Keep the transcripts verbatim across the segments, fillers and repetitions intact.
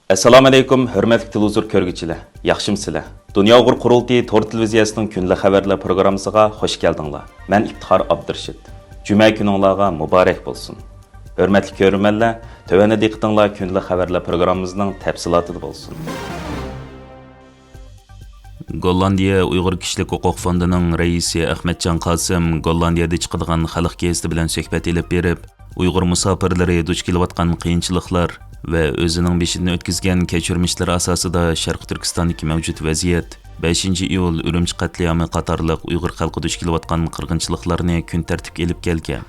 ئەسسالامۇئەلەيكۇم، ھۆرمەتلىك تېلېۋىزور كۆرگۈچىلەر، ياخشىمۇسىلەر؟ دۇنيا ئۇيغۇر قۇرۇلتىيى تور تېلېۋىزىيەسىنىڭ كۈندىلىك خەۋەرلەر پروگراممىسىغا خۇش كەلدىڭلار. مەن ئىپتىخار ئابدۇرېشىت. جۈمە كۈنۈڭلارغا مۇبارەك بولسۇن. ھۆرمەتلىك كۆرۈرمەنلەر، تۆۋەندە دىققىتىڭلار كۈندىلىك خەۋەرلەر پروگراممىمىزنىڭ تەپسىلاتىدا بولسۇن. گوللاندىيە ئۇيغۇر كىشىلىك ھوقۇق فوندىنىڭ رەئىسى ئەخمەتجان قاسىم گوللاندىيەدە چىقىدىغان خەلق گېزىتى بىلەن سۆھبەت ئېلىپ بېرىپ، ئۇيغۇر مۇساپىرلىرى دۇچ كېلىۋاتقان قىيىنچىلىقلار ۋە ئۆزىنىڭ بېشىدىن ئۆتكۈزگەن كەچۈرمىشلىرى ئاساسىدا شەرقىي تۈركىستاندىكى مەۋجۇت ۋەزىيەت، بەشىنچى ئىيۇل ئۈرۈمچى قەتلىئامى قاتارلىق ئۇيغۇر خەلقى دۇچ كېلىۋاتقان قىرغىنچىلىقلارنى كۈن تەرتىپكە ئېلىپ كەلگەن.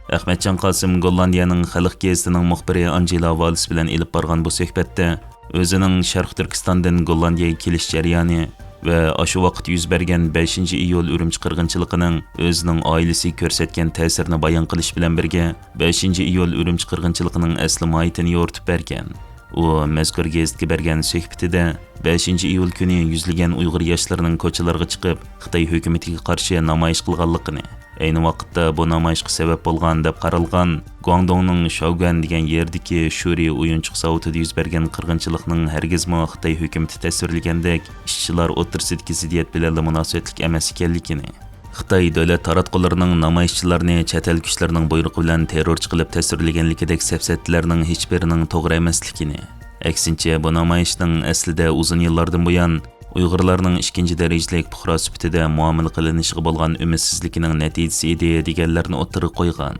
ئەخمەتجان قاسىم گوللاندىيەنىڭ خەلق گېزىتىنىڭ مۇخبىرى ئانجېلا ۋالىس بىلەن ئېلىپ بارغان بۇ سۆھبەتتە ئۆزىنىڭ شەرقىي تۈركىستاندىن گوللاندىيەگە كېلىش جەريانى ۋە ئاشۇ ۋاقىت يۈز بەرگەن بەشىنچى ئىيۇل ئۈرۈمچى قىرغىنچىلىقىنىڭ ئۆزىنىڭ ئائىلىسىگە كۆرسەتكەن تەسىرىنى بايان قىلىش بىلەن بىرگە، بەشىنچى ئىيۇل ئۈرۈمچى قىرغىنچىلىقىنىڭ ئەسلى ماھىيىتىنى يورۇتۇپ بەرگەن. ئۇ مەزكۇر گېزىتكە بەرگەن سۆھبىتىدە، بەشىنچى ئىيۇل كۈنى يۈزلىگەن ئۇيغۇر ياشلىرىنىڭ كوچىلارغا چىقىپ، خىتاي ھۆكۈمىتىگە قارشى نامايىش قىلغانلىقىنى، ئەينى ۋاقىتتا بۇ نامايىشقا سەۋەب بولغان دەپ قارالغان گۇاڭدۇڭنىڭ شاۋگۈەن دېگەن يېرىدىكى شۈرى ئويۇنچۇق زاۋۇتىدا يۈز بەرگەن قىرغىنچىلىقنىڭ ھەرگىزمۇ خىتاي ھۆكۈمىتى تەسۋىرلىگەندەك ئىشچىلار ئوتتۇرىسىدىكى زىددىيەت بىلەنلا مۇناسىۋەتلىك ئەمەس ئىكەنلىكىنى، خىتاي دۆلەت تاراتقۇلىرىنىڭ نامايىشچىلارنى چەت ئەل كۈچلىرىنىڭ بۇيرۇقى بىلەن تېررورچى قىلىپ تەسۋىرلىگەنلىكىدەك سەپسەتىلەرنىڭ ھېچبىرىنىڭ توغرا ئەمەسلىكىنى، ئەكسىنچە، بۇ نامايىشنىڭ ئەسلىدە ئۇزۇن يىللاردىن بۇيان ئۇيغۇرلارنىڭ ئىككىنچى دەرىجىلىك پۇقراسى سۈپىتىدە مۇئامىلە قىلىنىشىغا بولغان ئۈمىدسىزلىكىنىڭ نەتىجىسى ئىدى، دېگەنلەرنى ئوتتۇرىغا قويغان.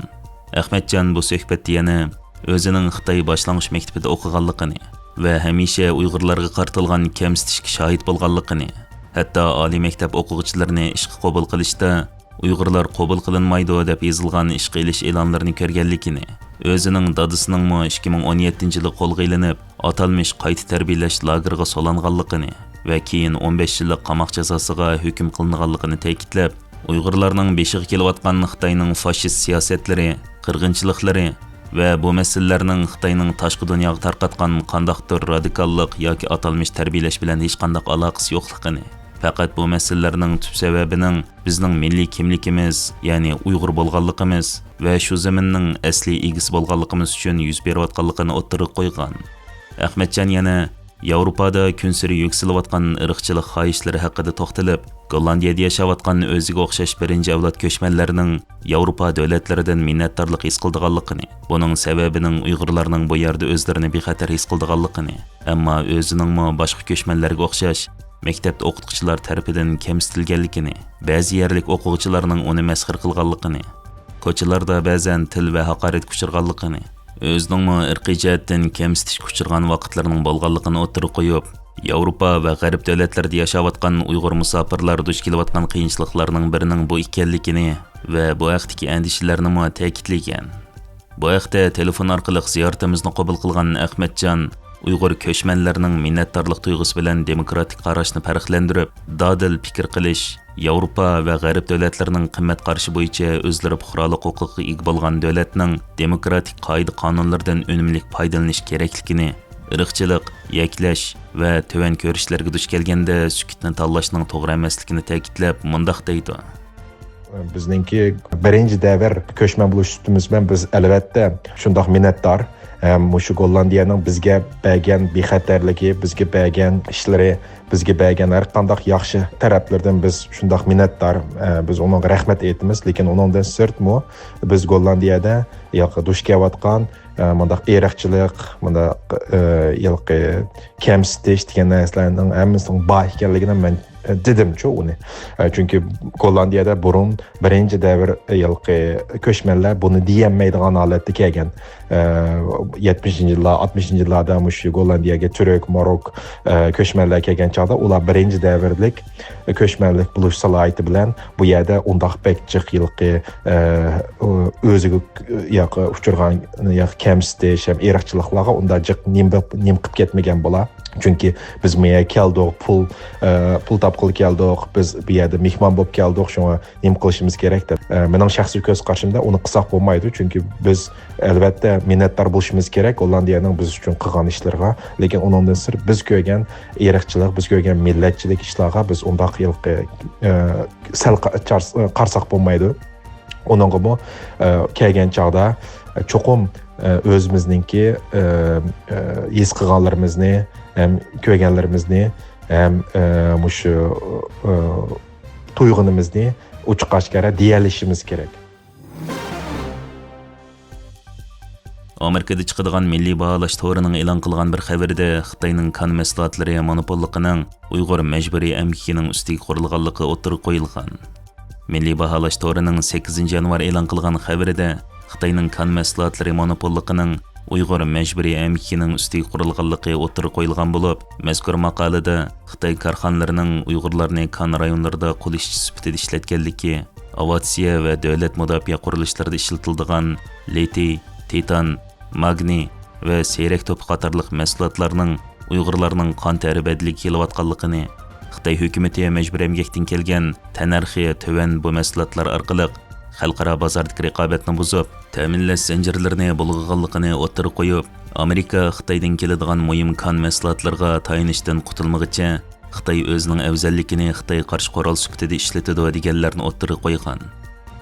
ئەخمەتجان بۇ سۆھبەتتە يەنە ئۆزىنىڭ خىتاي باشلانغۇچ مەكتىپىدە ئوقۇغانلىقىنى ۋە ھەمىشە ئۇيغۇرلارغا قارىتىلغان كەمسىتىشكە شاھىت بولغانلىقىنى، ھەتتا ئالىي مەكتەپ ئوقۇغۇچىلىرىنى ئىشقا قوبۇل قىلىشتا، ئۇيغۇرلار قوبۇل قىلىنمايدۇ دەپ يېزىلغان ئىشقا ئېلىش ئېلانلىرىنى كۆرگەنلىكىنى، ئۆزىنىڭ دادىسىنىڭمۇ ئىككى مىڭ ئون يەتتىنچى يىلى قولغا ئېلىنىپ، ئاتالمىش قايتا تەربىيەلەش لاگېرىغا سولانغانلىقىنى ۋە كېيىن ئون بەش يىللىق قاماق جازاسىغا ھۆكۈم قىلىنغانلىقىنى تەكىتلەپ، ئۇيغۇرلارنىڭ بېشىغا كېلىۋاتقان خىتاينىڭ فاشىست سىياسەتلىرى، قىرغىنچىلىقلىرى ۋە بۇ مەسىلىلەرنىڭ خىتاينىڭ تاشقى دۇنياغا تارقاتقان قانداقتۇر رادىكاللىق ياكى ئاتالمىش تەربىيەلەش بىلەن ھېچقانداق ئالاقىسى يوقلۇقىنى، پەقەت بۇ مەسىلىلەرنىڭ تۈپ سەۋەبىنىڭ بىزنىڭ مىللىي كىملىكىمىز، يەنى ئۇيغۇر بولغانلىقىمىز ۋە شۇ زېمىننىڭ ئەسلىي ئىگىسى بولغانلىقىمىز ئۈچۈن يۈز بېرىۋاتقانلىقىنى ئوتتۇرىغا قويغان. ئەخمەتجان يەنە ياۋروپادا كۈنسېرى يۈكسىلىۋاتقان ئىرقچىلىق خاھىشلىرى ھەققىدە توختىلىپ، گوللاندىيەدە ياشاۋاتقان ئۆزىگە ئوخشاش بىرىنچى ئەۋلاد كۆچمەنلەرنىڭ ياۋروپا دۆلەتلىرىدىن مىننەتدارلىق ھېس قىلىدىغانلىقىنى، بۇنىڭ سەۋەبىنىڭ ئۇيغۇرلارنىڭ بۇ يەردە ئۆزلىرىنى بىخەتەر ھېس قىلىدىغانلىقىنى، ئەمما ئۆزىنىڭمۇ باشقا كۆچمەنلەرگە ئوخشاش مەكتەپتە ئوقۇتقۇچىلار تەرىپىدىن كەمسىتىلگەنلىكىنى، بەزى يەرلىك ئوقۇغۇچىلارنىڭ ئۇنى مەسخىرە قىلغانلىقىنى، كوچىلاردا بەزەن تىل ۋە ھاقارەتكە ئۇچرىغانلىقىنى، ئۆزىنىڭمۇ ئىرقىي جەھەتتىن كەمسىتىشكە ئۇچرىغان ۋاقىتلىرىنىڭ بولغانلىقىنى ئوتتۇرىغا قويۇپ، ياۋروپا ۋە غەرب دۆلەتلىرىدە ياشاۋاتقان ئۇيغۇر مۇساپىرلار دۇچ كېلىۋاتقان قىيىنچىلىقلارنىڭ بىرىنىڭ بۇ ئىكەنلىكىنى ۋە بۇ ھەقتىكى ئەندىشىلەرنىمۇ تەكىتلىگەن. بۇ ھەقتە تېلېفون ئارقىلىق زىيارىتىمىزنى قوبۇل قىلغان ئەخمەتجان، ئۇيغۇر كۆچمەنلىرىنىڭ مىننەتدارلىق تۇيغۇسى بىلەن دېموكراتىك قاراشنى پەرقلەندۈرۈپ، دادىل پىكىر قىلىش، ياۋروپا ۋە غەرب دۆلەتلىرىنىڭ قىممەت قارىشى بويىچە ئۆزلىرى پۇقرالىق ھوقۇقىغا ئىگە بولغان دۆلەتنىڭ دېموكراتىك قائىدە-قانۇنلىرىدىن ئۈنۈملۈك پايدىلىنىش كېرەكلىكىنى، ئىرقچىلىق، يەكلەش ۋە تۆۋەن كۆرۈشلەرگە دۇچ كەلگەندە سۈكۈتنى تاللاشنىڭ توغرا ئەمەسلىكىنى تەكىتلەپ، مۇنداق دەيدۇ. بىزنىڭكى بىرىنچى دەۋر كۆچمەن بولۇش سۈپىتىمىز بىلەن بىز، ئەلۋەتتە، شۇنداق مىننەتدار. ھەم مۇشۇ گوللاندىيەنىڭ بىزگە بەرگەن بىخەتەرلىكى، بىزگە بەرگەن ئىشلىرى، بىزگە بەرگەن ھەر قانداق ياخشى تەرەپلىرىدىن بىز شۇنداق مىننەتدار. بىز ئۇنىڭغا رەھمەت ئېيتىمىز. لېكىن ئۇنىڭدىن سىرتمۇ بىز گوللاندىيەدە ياقى دۇچ كېلىۋاتقان ئە، مۇنداق ئىرقچىلىق، مۇنداق، ئە، ھېلىقى كەمسىتىش دېگەن نەرسىلەرنىڭ ھەممىسىنىڭ بار ئىكەنلىكىنى مەن، ئە، دېدىمچۇ ئۇنى. ئە، چۈنكى گوللاندىيەدە بۇرۇن بىرىنچى دەۋر ھېلىقى كۆچمەنلەر بۇنى دېيەلمەيدىغان ھالەتتە كەلگەن. ئە، يەتمىشىنچى يىللار، ئاتمىشىنچى يىللاردا مۇشۇ گوللاندىيەگە تۈرك، ماروك، ئە، كۆچمەنلەر كەلگەن چاغدا ئۇلار بىرىنچى دەۋرلىك كۆچمەنلىك بولۇش سالاھىيىتى بىلەن بۇ يەردە ئۇنداق بەك جىق ھېلىقى، ئە، ئۆزىگە ياقى ئۇچرىغان ياقى كەمسىتىش ھەم ئىرقچىلىقلارغا ئۇنداق جىق نېمە، نېمە قىلىپ كەتمىگەن بۇلار. چۈنكى بىز بۇ يەرگە كەلدۇق، پۇل، ئە، پۇل تاپقىلى كەلدۇق، بىز بۇ يەردە مېھمان بولۇپ كەلدۇق، شۇڭا نېمە قىلىشىمىز كېرەك دەپ. ئە، مېنىڭ شەخسىي كۆز قارىشىمدا ئۇنى قىلساق بولمايدۇ، چۈنكى بىز ئەلۋەتتە مىننەتدار بولۇشىمىز كېرەك گوللاندىيەنىڭ بىز ئۈچۈن قىلغان ئىشلىرىغا. لېكىن ئۇنىڭدىن سىرت بىز كۆرگەن ئىرقچىلىق، بىز كۆرگەن مىللەتچىلىك ئىشلارغا بىز ئۇنداق ھېلىقى، ئە، سەل قا-، چارس-، قارىساق بولمايدۇ. ئۇنىڭغىمۇ، ئە، كەلگەن چاغدا، ئە، چوقۇم ئە، ئۆزىمىزنىڭكى، ئە، ئە، ھېس قىلغانلىرىمىزنى، ھەم كۆرگەنلىرىمىزنى، ھەم، ئە، مۇشۇ، ئە، تۇيغىنىمىزنى ئوچۇق ئاشكارا دېيەلىشىمىز كېرەك. ئامېرىكىدا چىقىدىغان مىللىي باھالاش تورىنىڭ ئېلان قىلغان بىر خەۋىرىدە، خىتاينىڭ كان مەھسۇلاتلىرى مونوپوللۇقىنىڭ ئۇيغۇر مەجبۇرىي ئەمگىكىنىڭ ئۈستىگە قۇرۇلغانلىقى ئوتتۇرىغا قويۇلغان. مىللىي باھالاش تورىنىڭ سەككىزىنچى يانۋار ئېلان قىلغان خەۋىرىدە، خىتاينىڭ كان مەھسۇلاتلىرى مونوپوللۇقىنىڭ ئۇيغۇر مەجبۇرىي ئەمگىكىنىڭ ئۈستىگە قۇرۇلغانلىقى ئوتتۇرىغا قويۇلغان بولۇپ، مەزكۇر ماقالىدە خىتاي كارخانىلىرىنىڭ ئۇيغۇرلارنى كان رايونلىرىدا قۇل ئىشچى سۈپىتىدە ئىشلەتكەنلىكى، ئاۋىئاتسىيە ۋە دۆلەت مۇداپىئە قۇرۇلۇشلىرىدا ئىشلىتىلىدىغان لىتىي، تىتان، ماگنىي ۋە سېرەك توپى قاتارلىق مەھسۇلاتلارنىڭ ئۇيغۇرلارنىڭ قان تەرى بەدىلىگە كېلىۋاتقانلىقىنى، خىتاي ھۆكۈمىتى مەجبۇرىي ئەمگەكتىن كەلگەن تەننەرخى تۆۋەن بۇ مەھسۇلاتلار ئارقىلىق خەلقئارا بازاردىكى رىقابەتنى بۇزۇپ، تەمىنلەش زەنجىرلىرىنى بۇلغىغانلىقىنى ئوتتۇرىغا قويۇپ، ئامېرىكا خىتايدىن كېلىدىغان مۇھىم كان مەھسۇلاتلىرىغا تايىنىشتىن قۇتۇلمىغۇچە، خىتاي ئۆزىنىڭ ئەۋزەللىكىنى خىتايغا قارشى قورال سۈپىتىدە ئىشلىتىدۇ، دېگەنلەرنى ئوتتۇرىغا قويغان.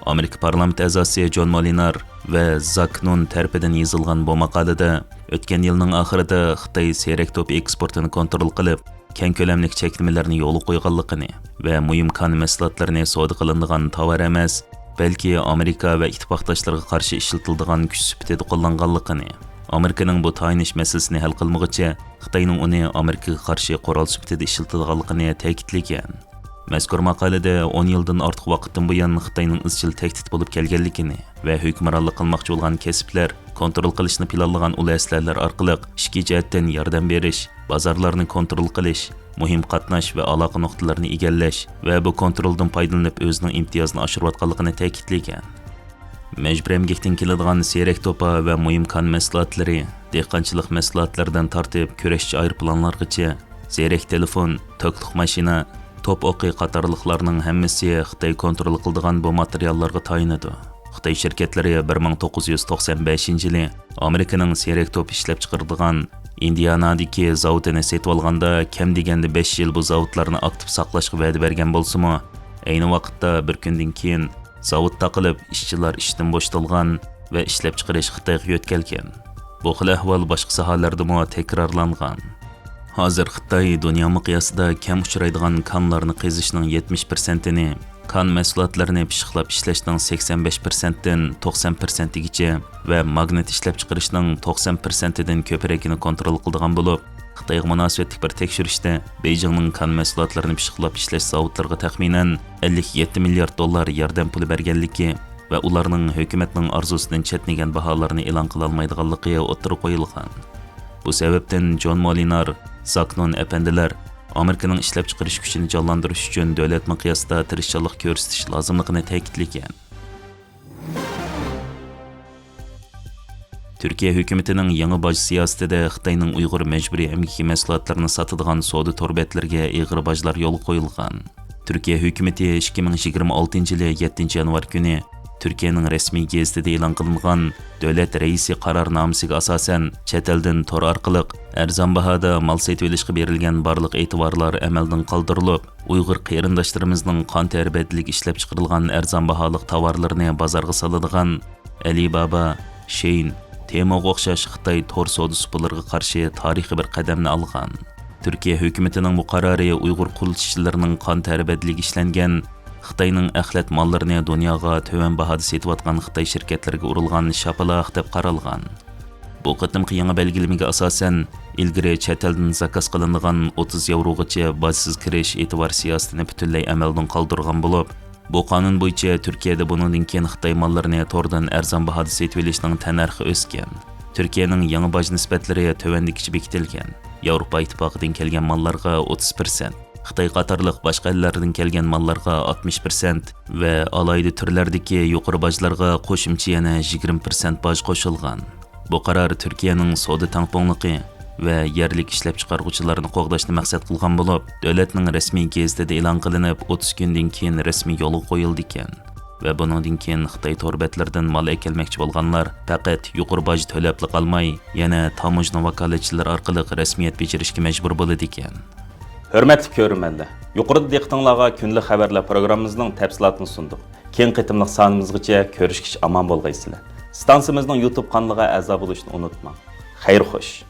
ئامېرىكا پارلامېنت ئەزاسى جون مولىنار ۋە زاك نۇن تەرىپىدىن يېزىلغان بۇ ماقالىدە، ئۆتكەن يىلنىڭ ئاخىرىدا خىتاي سېرەك توپى ئېكسپورتىنى كونترول قىلىپ، كەڭ كۆلەملىك چەكلىمىلەرنى يولغا قويغانلىقىنى ۋە مۇھىم كان مەھسۇلاتلىرىنى سودا قىلىنىدىغان تاۋار ئەمەس، بەلكى ئامېرىكا ۋە ئىتتىپاقداشلىرىغا قارشى ئىشلىتىلىدىغان كۈچ سۈپىتىدە قوللانغانلىقىنى، ئامېرىكىنىڭ بۇ تايىنىش مەسىلىسىنى ھەل قىلمىغۇچە، خىتاينىڭ ئۇنى ئامېرىكىغا قارشى قورال سۈپىتىدە ئىشلىتىدىغانلىقىنى تەكىتلىگەن. مەزكۇر ماقالىدە ئون يىلدىن ئارتۇق ۋاقىتتىن بۇيان خىتاينىڭ ئىزچىل تەھدىت بولۇپ كەلگەنلىكىنى ۋە ھۆكۈمرانلىق قىلماقچى بولغان كەسىپلەر كونترول قىلىشنى پىلانلىغان ئۇل ئەسلىھەلەر ئارقىلىق ئىچكى جەھەتتىن ياردەم بېرىش، بازارلارنى كونترول قىلىش، مۇھىم قاتناش ۋە ئالاقە نۇقتىلىرىنى ئىگىلەش ۋە بۇ كونترولدىن پايدىلىنىپ ئۆزىنىڭ ئىمتىيازىنى ئاشۇرۇۋاتقانلىقىنى تەكىتلىگەن. مەجبۇرىي ئەمگەكتىن كېلىدىغان سېرەك توپا ۋە مۇھىم كان مەھسۇلاتلىرى، دېھقانچىلىق مەھسۇلاتلىرىدىن تارتىپ كۈرەشچى ئايروپىلانلارغىچە، زېرەك تېلېفون، توكلۇق ماشىنا، توپ ئوقى قاتارلىقلارنىڭ ھەممىسى خىتاي كونترول قىلىدىغان بۇ ماتېرىياللارغا تايىنىدۇ. خىتاي شىركەتلىرى بىر مىڭ توققۇز يۈز توقسان بەشىنچى يىلى ئامېرىكىنىڭ سېرەك توپى ئىشلەپچىقىرىدىغان ئىندىئانادىكى زاۋۇتىنى سېتىۋالغاندا، كەم دېگەندە بەش يىل بۇ زاۋۇتلارنى ئاكتىپ ساقلاشقا ۋەدە بەرگەن بولسىمۇ، ئەينى ۋاقىتتا بىر كۈندىن كېيىن زاۋۇت تاقىلىپ، ئىشچىلار ئىشتىن بوشىتىلغان ۋە ئىشلەپچىقىرىش خىتايغا يۆتكەلگەن. بۇ خىل ئەھۋال باشقا ساھەلەردىمۇ تەكرارلانغان. ھازىر خىتاي دۇنيا مىقياسىدا كەم ئۇچرايدىغان كانلارنى قېزىشنىڭ يەتمىش پىرسەنتىنى، كان مەھسۇلاتلىرىنى پىششىقلاپ ئىشلەشنىڭ سەكسەن بەش پىرسەنتتىن توقسان پىرسەنتىگىچە ۋە ماگنىت ئىشلەپچىقىرىشنىڭ توقسان پىرسەنتىدىن كۆپرەكىنى كونترول قىلىدىغان بولۇپ، خىتايغا مۇناسىۋەتلىك بىر تەكشۈرۈشتە بېيجىڭنىڭ كان مەھسۇلاتلىرىنى پىششىقلاپ ئىشلەش زاۋۇتلىرىغا تەخمىنەن ئەللىك يەتتە مىليارد دوللار ياردەم پۇلى بەرگەنلىكى ۋە ئۇلارنىڭ ھۆكۈمەتنىڭ ئارزۇسىدىن چەتنىگەن باھالارنى ئېلان قىلالمايدىغانلىقى ئوتتۇرىغا قويۇلغان. بۇ سەۋەبتىن جون مولىنار، زاك نۇن ئەپەندىلەر ئامېرىكىنىڭ ئىشلەپچىقىرىش كۈچىنى جانلاندۇرۇش ئۈچۈن دۆلەت مىقياسىدا تىرىشچانلىق كۆرسىتىش لازىملىقىنى تەكىتلىگەن. تۈركىيە ھۆكۈمىتىنىڭ يېڭى باج سىياسىتىدە خىتاينىڭ ئۇيغۇر مەجبۇرىي ئەمگىكى مەھسۇلاتلىرىنى ساتىدىغان سودا تور بەتلىرىگە ئېغىر باجلار يولغا قويۇلغان. تۈركىيە ھۆكۈمىتى ئىككى مىڭ يىگىرمە ئالتىنچى يىلى يەتتىنچى يانۋار كۈنى تۈركىيەنىڭ رەسمىي گېزىتىدە ئېلان قىلىنغان دۆلەت رەئىسى قارارنامىسىگە ئاساسەن، چەت ئەلدىن تور ئارقىلىق ئەرزان باھادا مال سېتىۋېلىشقا بېرىلگەن بارلىق ئېتىبارلار ئەمەلدىن قالدۇرۇلۇپ، ئۇيغۇر قېرىنداشلىرىمىزنىڭ قان تەر بەدىلىگە ئىشلەپچىقىرىلغان ئەرزان باھالىق تاۋارلىرىنى بازارغا سالىدىغان ئەلىبابا، شېين، تېموغا ئوخشاش خىتاي تور سودا سۇپىلىرىغا قارشى تارىخىي بىر قەدەمنى ئالغان. تۈركىيە ھۆكۈمىتىنىڭ بۇ قارارى ئۇيغۇر قۇل ئىشچىلىرىنىڭ قان تەر بەدىلىگە ئىشلەنگەن خىتاينىڭ ئەخلەت ماللىرىنى دۇنياغا تۆۋەن باھادا سېتىۋاتقان خىتاي شىركەتلىرىگە ئۇرۇلغان شاپىلاق دەپ قارالغان. بۇ قېتىمقى يېڭى بەلگىلىمىگە ئاساسەن، ئىلگىرى چەت ئەلدىن زاكاز قىلىنىدىغان ئوتتۇز ياۋروغىچە باجسىز كىرىش ئېتىبار سىياسىتىنى پۈتۈنلەي ئەمەلدىن قالدۇرغان بولۇپ، بۇ قانۇن بويىچە تۈركىيەدە بۇنىڭدىن كېيىن خىتاي ماللىرىنى توردىن ئەرزان باھادا سېتىۋېلىشنىڭ تەننەرخى ئۆسكەن. تۈركىيەنىڭ يېڭى باج نىسبەتلىرى تۆۋەندىكىچە بېكىتىلگەن. ياۋروپا ئىتتىپاقىدىن كەلگەن ماللارغا ئوتتۇز پىرسەنت، خىتاي قاتارلىق باشقا ئەللەردىن كەلگەن ماللارغا ئاتمىش پىرسەنت ۋە ئالاھىدە تۈرلەردىكى يۇقىرى باجلارغا قوشۇمچە يەنە يىگىرمە پىرسەنت باج قوشۇلغان. بۇ قارار تۈركىيەنىڭ سودا تەڭپۇڭلۇقى ۋە يەرلىك ئىشلەپچىقارغۇچىلارنى قوغداشنى مەقسەت قىلغان بولۇپ، دۆلەتنىڭ رەسمىي گېزىتىدە ئېلان قىلىنىپ، ئوتتۇز كۈندىن كېيىن رەسمىي يولغا قويۇلىدىكەن. ۋە بۇنىڭدىن كېيىن خىتاي تور بەتلىرىدىن مال ئەكەلمەكچى بولغانلار پەقەت يۇقىرى باج تۆلەپلا قالماي، يەنە تاموژنا ۋاكالەتچىلىرى ئارقىلىق رەسمىيەت بېجىرىشكە مەجبۇر بولىدىكەن. ھۆرمەتلىك كۆرۈرمەنلەر، يۇقىرىدا دىققىتىڭلارغا كۈندىلىك خەۋەرلەر پروگراممىمىزنىڭ تەپسىلاتىنى سۇندۇق. كېيىنكى قېتىملىق سانىمىزغىچە كۆرۈشكىچە ئامان بولغايسىلەر. ئىستانسىمىزنىڭ يۇتۇب قانىلىغا ئەزا بولۇشنى ئۇنتۇماڭ. خەير خوش.